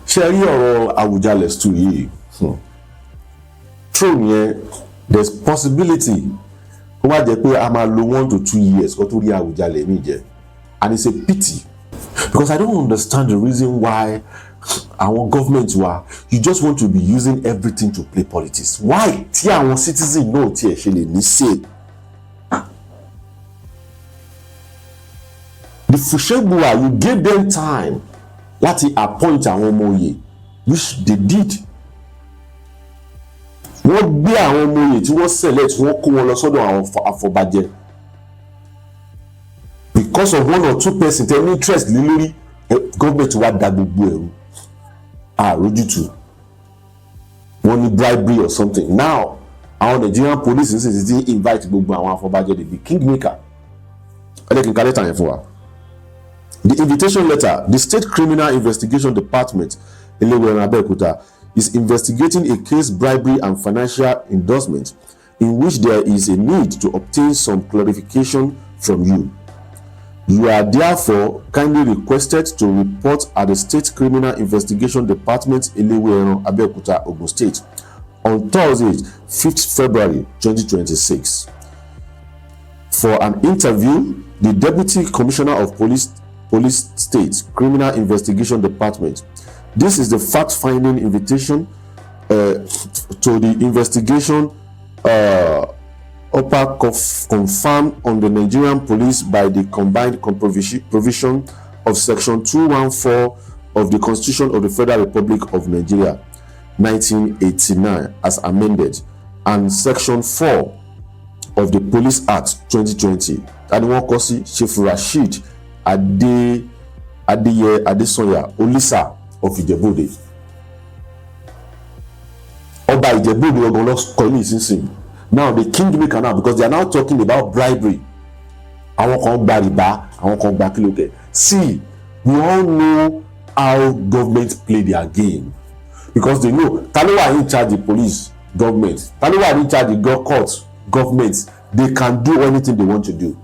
Ṣe rí ọ̀rọ̀ Awùjalẹ̀ stool yìí, throne yẹn, there's possibility kó má jẹ́ pé a máa lo 1 to 2 years kó tó rí Àwùjalẹ̀ mi jẹ. And it's a pity, because I don't understand the reason why àwọn government wa, you just want to be using everything to play politics. Why tí àwọn citizen náà tiẹ̀ ṣe lè ní say? The Fusengbuwa, you gave them time láti appoint àwọn ọmọ oyè, which they did. Wọ́n gbé àwọn ọmọ oyè tí wọ́n select, wọ́n kó wọn lọ sọ́dọ̀ àwọn afọbajẹ. Because of one or two person tẹ ní interest lé lórí, government wa da gbogbo ẹ̀rú àrójútù. Wọ́n ní bribery or something. Now àwọn Nigerian police ń sì ti invite gbogbo àwọn afọbajẹ, the kingmaker. Ẹ jẹ́ kí n ka lẹ́tà yẹn fún wa. The invitation letter: the State Criminal Investigation Department, Eleweran, Abeokuta, is investigating a case, bribery and financial inducement, in which there is a need to obtain some clarification from you. You are therefore kindly requested to report at the State Criminal Investigation Department, Eleweran, Abeokuta, Ogun State, on Thursday, 5th February 2026, for an interview. The Deputy Commissioner of Police, Police State Criminal Investigation Department. This is the fact-finding invitation to the investigation upper confirmed on the Nigerian police by the combined provision of Section 214 of the Constitution of the Federal Republic of Nigeria, 1989, as amended, and Section 4 of the Police Act 2020. Tani wọ́n kọ sí? Chief Rasheed Adé Adéyẹ Adésànyà, Olisa of Ìjẹ̀bú-Òde, ọba Ìjẹ̀bú-Òde ọgàn lọ kọ ní ìsinsìnyí. Now the kingmaker now, because they are now talking about bribery, àwọn kan gba rìbá, àwọn kan gba kílókè. See, we all know how government play their game, because they know ta ló wà in charge the police, government. Ta ló wà in charge the court? Government. They can do anything they want to do.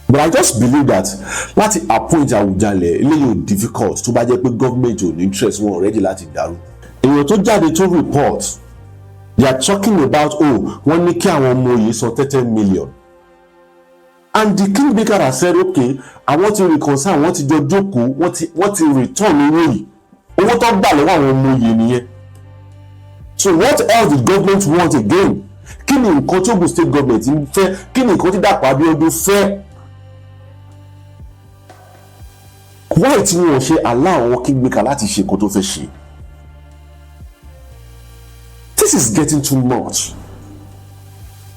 But I just believe that láti appoint Awùjalẹ̀ eléyìí ò difficult, tó bá jẹ́ pé government ò ní interest wọn already láti dàrú. Èèyàn tó jáde tó report, they are talking about, oh, wọ́n ní kí àwọn ọmọ yìí san 30 million, and the kingmaker has said, okay, àwọn ti reconcile, wọ́n ti jọ jókòó, wọ́n ti return owó yìí. Owó tó gbà lọ́wọ́ àwọn ọmọ yìí nìyẹn. So what else the government want again? Kí ni nǹkan tí Ogun State government ń fẹ́? Kí ni nǹkan tí Dàpọ̀ Abíọ́dún fẹ́? Why tí wọn ṣe allow àwọn kingmaker láti ṣe nǹkan tó fẹ́ ṣe? This is getting too much.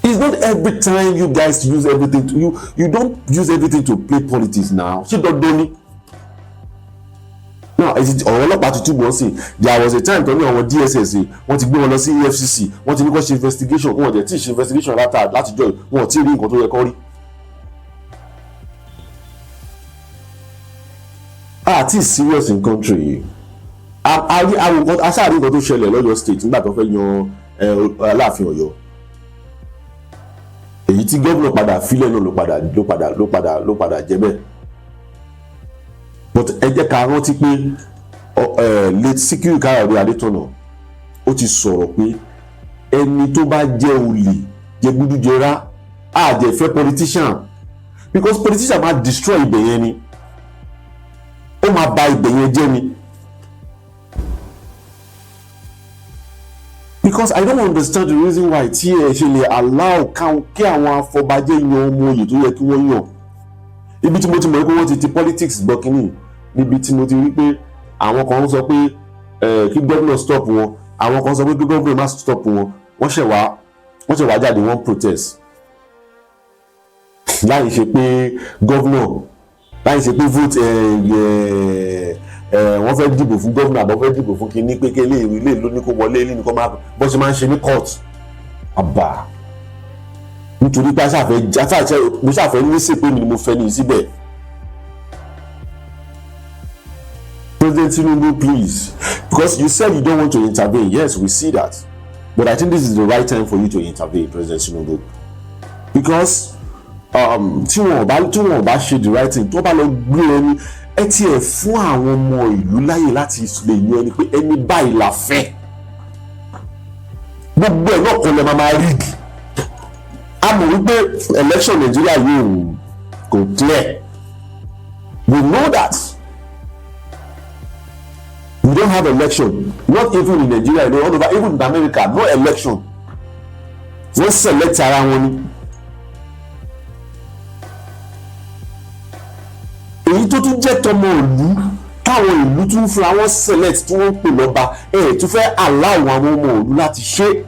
It's not every time you guys use everything to, you don't use everything to play politics now. Ṣé dandan ni now? Ọ̀rọ̀ ọlọ́pàá ti túbọ̀ sí. There was a time tó ní àwọn DSS, wọ́n ti gbé wọn lọ sí EFCC, wọ́n ti ní kó ṣe investigation. Wọn ò dẹ̀ tí ì ṣe investigation látijọ́ yìí. Wọn ò tí ì rí nǹkan tó yẹ kó rí. Àti serious in country yìí, aṣáàrí nǹkan tó ṣẹlẹ̀ lọ́yọ̀ State nígbà tó fẹ́ yan Aláàfin Ọ̀yọ́, èyí tí gómìnà padà fílẹ̀ náà ló padà jẹ́ bẹ́ẹ̀. But ẹ jẹ́ ká rántí pé late Síkírù Káyọ̀dé Adétọ̀nà, ó ti sọ̀rọ̀ pé ẹni tó bá jẹ́ olè, jẹgúdújẹrá, àjẹfẹ́ politician, because politician máa destroy ibẹ̀ yẹn ni, ó máa ba ibẹ̀ yẹn jẹ́ ni. Because I don't understand the reason why tí ẹ ṣe lè allow kí àwọn afọbajẹ́ yan ọmọ oyè tó yẹ kí wọ́n yàn. Ibi tí mo ti mọ̀ pé wọ́n ti ti politics gbọ́ kínní, níbi tí mo ti rí pé àwọn kan ń sọ pé kí gómìnà stop wọn, àwọn kan sọ pé kí gómìnà má stop wọn, wọ́n ṣẹ̀ wá jáde, wọ́n protest, láì ṣe pé gómìnà, láì ṣe pé vote, wọ́n fẹ́ dìbò fún gómìnà àbọ̀ fẹ́ dìbò fún kínní, pé kí eléyìí ilé ló ní kó wọlé, ilé ní kó máa bọ́ ṣe máa ń ṣe ní court àbá, nítorí pé mo ṣàfẹ́ ní sí pé mi ni mo fẹ́ ní síbẹ̀. President Tinubu, please, because you said you don't want to intervene. Yes, we see that, but I think this is the right time for you to intervene, President Tinubu, because tí wọn bá ṣe the right thing, tó bá lọ gbé ẹni Ẹ tiẹ̀ fún àwọn ọmọ ìlú láyè láti lè yan ẹni pé ẹni báyìí la fẹ́. Gbogbo ẹ̀ náà kọ́ lẹ́ máa rig. A mọ̀ wípé election Nigeria yóò kò clear. We know that we don't have election, not even in Nigeria all over, even in America, no election. Wọ́n select ara wọn ni. Èyí tó tún jẹ́ tọmọ ìlú, táwọn ìlú tún fúnra wọn select tí wọ́n ń pè lọ́ba, ẹ̀ tún fẹ́ allow àwọn ọmọ ìlú láti ṣe.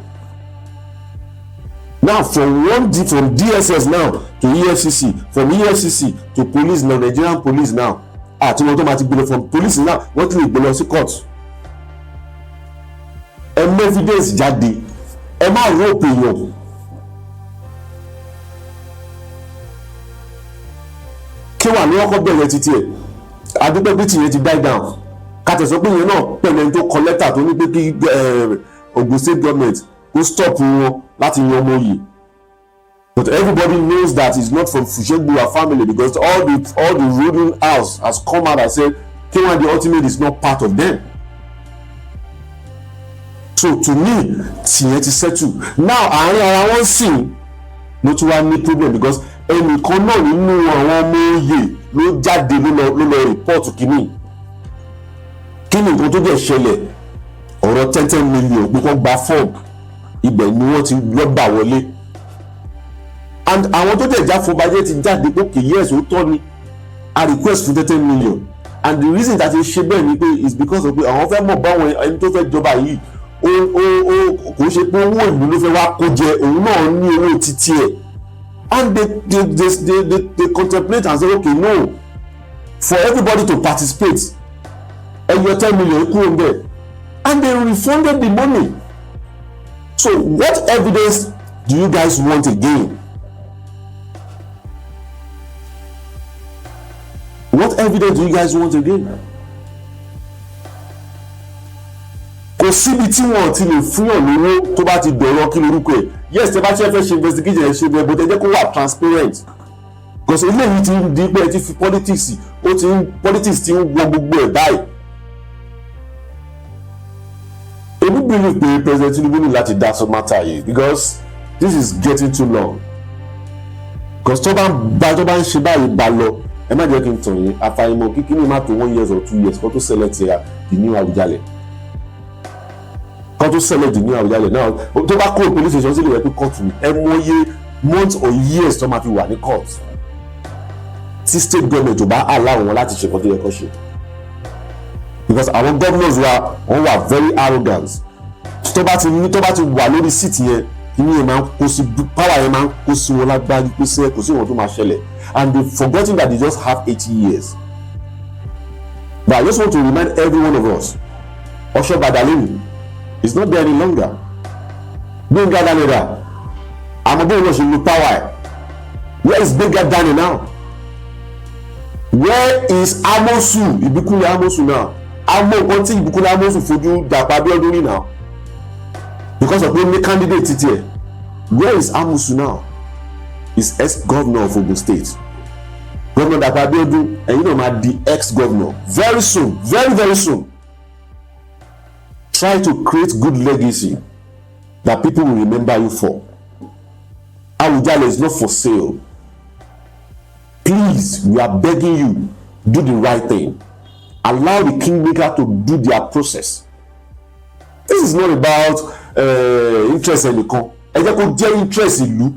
Now from one D, from DSS now to EFCC, from EFCC to police now, Nigerian police now, àti wọn tó máa ti gbé lọ from police now, wọ́n ti lè gbé lọ sí court. Ẹ mú evidence jáde, ẹ má rope èèyàn. Kí wà ní ọkọ bẹ̀rẹ̀ títí ẹ̀, adúpẹ́ pé tìyẹn ti die down. Kàtẹ̀sọ́ pé ìyẹn náà pẹ̀lú ẹni tó kọ lẹ́tà tó ní pé kí Ogun State government kó stop wọn láti yan ọmọ oyè. But everybody knows that it's not from Fusengbuwa family, because all the ruling house has come out and said K1 the Ultimate is not part of them. So to me, tìyẹn ti settle now. Àárín ara wọn sì ló tún wá ní problem, because ẹnìkan náà nínú àwọn ọmọ oyè ló jáde, ló lọ report kínní. Kí ni nǹkan tó dẹ̀ ṣẹlẹ̀? Ọ̀rọ̀ 10 10 million pé kó gba form, ibẹ̀ ni wọ́n ti lọ́gbà wọlé. And àwọn tó dẹ̀ já fọbajẹ́ ti jáde pé okay, yes, ó tọ́ ni a request fún 10 10 million, and the reason that ṣe bẹ́ẹ̀ ni pé is because of pé àwọn fẹ́ mọ̀ báwọn ẹni tó fẹ́ jọba yìí, ó kò ṣe pé owó ìlú ló fẹ́ wá kó jẹ, òun náà ní owó títí ẹ̀. And they contemplate and say, okay, no, for everybody to participate, ẹ yọ 10 million kúrò ńbẹ̀, and they refunded the money. So what evidence do you guys want again? What evidence do you guys want again? Kò síbi tí wọn ti lè fúnyàn lówó tó bá ti dọ̀rọ̀ kí lorúkọ ẹ̀. Yes, tẹ bá ṣe fẹ́ ṣe investigation, ẹ ṣe bẹ́ẹ̀, but ẹ jẹ́ kó wà transparent, because eléyìí ti ń di pé ẹ ti fi politics, ó ti ń politics ti ń wọ gbogbo ẹ̀ báyìí. Èmi believe pé President Tinubu ní láti dá sọ matter yìí, because this is getting too long, because tó bá ń ṣe báyìí bá lọ, ẹ má jẹ́ kí n tàn yín, àfàìmọ̀ kíkíní má tó 1 years or 2 years kó tó select the new Awùjalẹ̀, kó tó select the new Awùjalẹ̀ now. Tó bá kúrò police station sí lè yẹ pé court ni, ẹ mọye months or years tó máa fi wà ní court tí state government ò bá allow wọn láti ṣe nǹkan tó yẹ kó ṣe, because àwọn governors wa, wọ́n wà very arrogant. Tó bá ti wà lórí seat yẹn, kíní yẹn máa ń kó sí, power yẹn máa ń kó sí wọn lágbárí pé sẹ́ kò sí wọn tó máa ṣẹlẹ̀, and they forgotten that they just have 80 years. But I just want to remind every one of us, Osoba Dalimi is not there any longer. Gbenga Daniel, àmọ́ bóun náà ṣe lu power ẹ̀. Where is Gbenga Daniel now? Where is Amosu, Ìbíkúnlé Amosu now? Àmọ́ nǹkan tí Ìbíkúnlé Amosu fojú Dàpọ̀ Abíọ́dún rí now, because of pé ní candidate títí ẹ̀. Where is Amosu now? Is ex-governor of Ogun State. Governor Dàpọ̀ Abíọ́dún, ẹ̀yin náà máa di ex-governor very soon, very very soon. Try to create good legacy that people will remember you for. Awujale is not for sale. Please, we are begging you, do the right thing. Allow the kingmaker to do their process. This is not about interest ẹnìkan. Ẹ jẹ́ kó jẹ́ interest ìlú,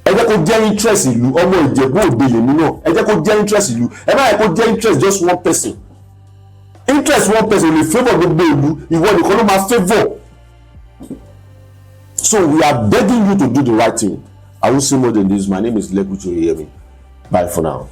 ẹ jẹ́ kó jẹ́ interest ìlú. Ọmọ Ìjẹ̀bú Òde lèmi náà. Ẹ jẹ́ kó jẹ́ interest ìlú, ẹ má yẹ kó jẹ́ interest just one person. Interest one person lè favour gbogbo ìlú, ìwọ nìkan ló máa favour. So we are begging you to do the right thing. I won't say more than this. My name is Lekuchi Oyeyemi. Bye for now.